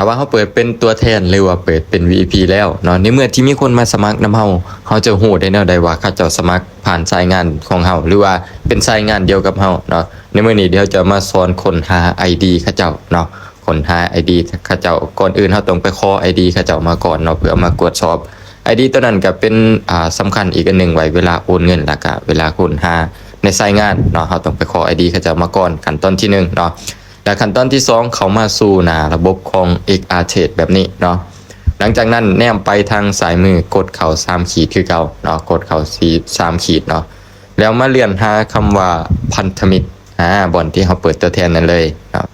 ຖ້າວ່າເຮົາເປີດເປັນຕົວແທນ ຫຼືວ່າເປີດເປັນ ວີໄອພີ ແລ້ວເນາະ, ໃນເມື່ອທີ່ມີຄົນມາສະໝັກນຳເຮົາ, ເຮົາຈະຮູ້ໄດ້ແນວໃດວ່າເຂົາເຈົ້າສະໝັກຜ່ານສາຍງານຂອງເຮົາ ຫຼືວ່າເປັນສາຍງານດຽວກັບເຮົາເນາະ? ໃນມື້ນີ້ດຽວຈະມາສອນຄົ້ນຫາ ໄອດີ ເຂົາເຈົ້າເນາະ, ຄົ້ນຫາ ໄອດີ ເຂົາເຈົ້າ. ກ່ອນອື່ນເຮົາຕ້ອງໄປຂໍ ໄອດີ ເຂົາເຈົ້າມາກ່ອນເນາະ ເພື່ອມາກວດສອບ. ໄອດີ ຕົວນັ້ນກໍເປັນ ອ່າ ສຳຄັນອີກອັນໜຶ່ງໄວ້ເວລາໂອນເງິນ ແລ້ວກໍເວລາຄົ້ນຫາໃນສາຍງານເນາະ, ເຮົາຕ້ອງໄປຂໍ ໄອດີ ເຂົາເຈົ້າມາກ່ອນ ຂັ້ນຕອນທີໜຶ່ງເນາະ. ແລະ ຂັ້ນຕອນທີສອງ ເຂົ້າມາສູ່ໜ້າລະບົບຂອງ ເອັກອາເທຣດ ແບບນີ້ເນາະ. ຫຼັງຈາກນັ້ນແນມໄປທາງຊ້າຍມື ກົດເຂົ້າສາມຂີດຄືເກົ່າເນາະ, ກົດເຂົ້າສາມຂີດເນາະ, ແລ້ວມາເລື່ອນຫາຄຳວ່າພັນທະມິດ ອາ ບ່ອນທີ່ເຮົາເປີດຕົວແທນນັ້ນເລີຍເນາະ.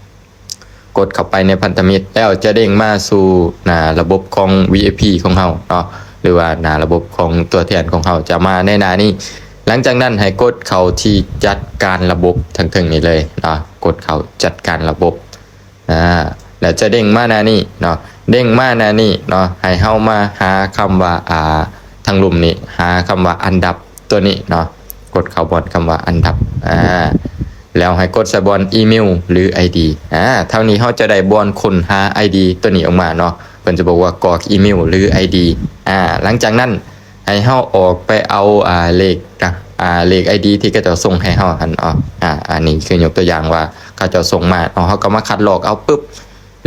ກົດເຂົ້າໄປໃນພັນທະມິດ ແລ້ວຈະເດ້ງມາສູ່ໜ້າລະບົບຂອງ ວີໄອພີ ຂອງເຮົາເນາະ ຫຼືວ່າໜ້າລະບົບຂອງຕົວແທນຂອງເຮົາຈະມາໃນໜ້ານີ້. ຫຼັງຈາກນັ້ນໃຫ້ກົດເຂົ້າທີ່ຈັດການລະບົບທາງເທິງນີ້ເລີຍເນາະ, ກົດເຂົ້າຈັດການລະບົບ ອາ ແລ້ວຈະເດ້ງມາໜ້ານີ້ເນາະ, ເດ້ງມາໜ້ານີ້ເນາະ, ໃຫ້ເຮົາມາຫາຄຳວ່າ ອາ ທາງລຸ່ມນີ້ ຫາຄຳວ່າອັນດັບ ຕົວນີ້ເນາະ, ກົດເຂົ້າບ່ອນຄຳວ່າອັນດັບ ອາ ແລ້ວໃຫ້ກົດໃສ່ບ່ອນອີເມວ ຫຼື ໄອດີ ອາ ເທົ່ານີ້ເຮົາຈະໄດ້ບ່ອນຄົ້ນຫາ ໄອດີ ຕົວນີ້ອອກມາເນາະ, ເພິ່ນຈະບອກວ່າກອກອີເມວ ຫຼື ໄອດີ ອາ ຫຼັງຈາກນັ້ນໃຫ້ເຮົາອອກໄປເອົາ ອາ ເລກ ອາ ເລກໄອດີທີ່ເຂົາເຈົ້າສົ່ງໃຫ້ເຮົາຫັ້ນເນາະ, ອາ ອັນນີ້ຄືຍົກຕົວຢ່າງວ່າເຂົາເຈົ້າສົ່ງມາເນາະ, ເຮົາກໍມາຄັດລອກເອົາປຶບ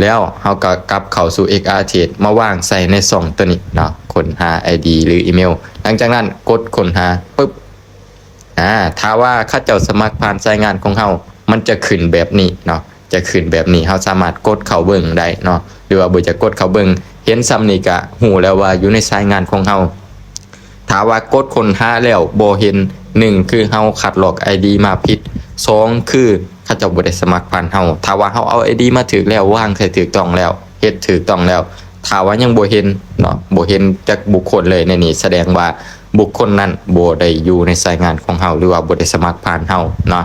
ແລ້ວເຮົາກໍກັບເຂົ້າສູ່ ເອັກອາເທຣດ ມາວາງໃສ່ໃນຊ່ອງຕົວນີ້ເນາະ, ຄົ້ນຫາ ໄອດີ ຫຼື ອີເມວ. ຫຼັງຈາກນັ້ນກົດຄົ້ນຫາປຶບ ອາ ຖ້າວ່າເຂົາເຈົ້າສະໝັກຜ່ານສາຍງານຂອງເຮົາ ມັນຈະຂຶ້ນແບບນີ້ເນາະ, ຈະຂຶ້ນແບບນີ້. ເຮົາສາມາດກົດເຂົ້າເບິ່ງໄດ້ເນາະ ຫຼືວ່າບໍ່ຈະກົດເຂົ້າເບິ່ງ, ເຫັນສ່ຳນີ້ກະຮູ້ແລ້ວວ່າຢູ່ໃນສາຍງານຂອງເຮົາ. ຖ້າວ່າກົດຄົ້ນຫາແລ້ວບໍ່ເຫັນ, ໜຶ່ງ ຄືເຮົາຄັດລອກໄອດີມາຜິດ, ສອງ ຄືເຂົາເຈົ້າບໍ່ໄດ້ສະໝັກຜ່ານເຮົາ. ຖ້າວ່າເຮົາເອົາໄອດີມາຖືກແລ້ວ, ວາງໃສ່ຖືກຕ້ອງແລ້ວ, ເຮັດຖືກຕ້ອງແລ້ວ, ຖ້າວ່າຍັງບໍ່ເຫັນເນາະ, ບໍ່ເຫັນຈັກບຸກຄົນເລີຍໃນນີ້, ສະແດງວ່າບຸກຄົນນັ້ນບໍ່ໄດ້ຢູ່ໃນສາຍງານຂອງເຮົາ ຫຼືວ່າບໍ່ໄດ້ສະໝັກຜ່ານເຮົາເນາະ.